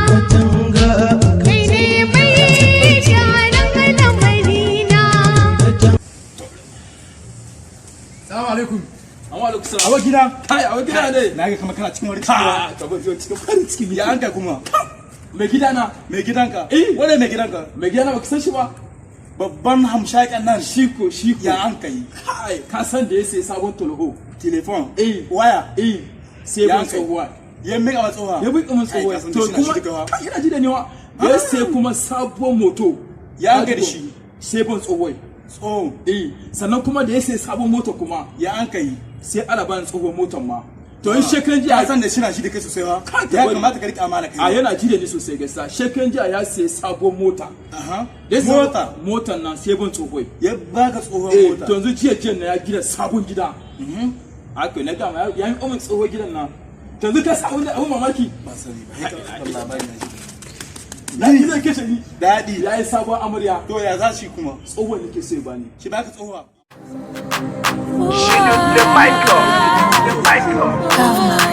Katanga. Kai ne mai gyaran lamarina. Salamu alaikum. Amma alaikum salam. Abokina. Kai, abokina ne. Na ga kamar kana cikin wani Ka ciki. ka bar zuwa cikin farin ciki. Ya an kai kuma? Mai gida na. Mai gidanka? Eh. Wane mai gidanka? Mai gida na, baka san shi ba? Babban hamshaƙen nan. Shiko, shiko. Ya an kai? Kai, ka san da ya sayi sabon toloho? Telefon? Eh. Waya? Eh. Sai Ya ban an kai? tsohuwa. Ya miƙa wa tsohuwa? Ya buƙa min Kai, tsohuwa. ka san To da shi na kuma shi duka. kai, yana ji da niwa. Ya sai kuma sabon moto. Ya an kai da shi? Sai ban tsohuwai. Tsohon. Eh, sannan kuma da ya sayi sabon moto kuma Ya an kai? sai ana ban tsohuwar motar ma. To in shekaran jiya Ya san da shi na shi da kai sosai ha. Kai, ka Ya bari. kamata ka riƙe amana kai. A, yana ji da ni sosai gaskiya. Shekaran jiya ya sayi sabon mota. Ya sayi Mota. Motar nan sai ban tsohuwai. Ya baka tsohon Eh, mota. to yanzu jiya jiya na ya gina sabon gida. Haka na gama ya yi umin tsohon gidan nan. To yanzu ka sa wani abun mamaki. Ba sani ba. Sai ka ban labari na ji. Na yi zai kashe ni. Daɗi. Ya yi sabon amarya. To ya za shi kuma? Tsohon nake so ya bani. Shi baka tsohuwa. The Michael, the Michael.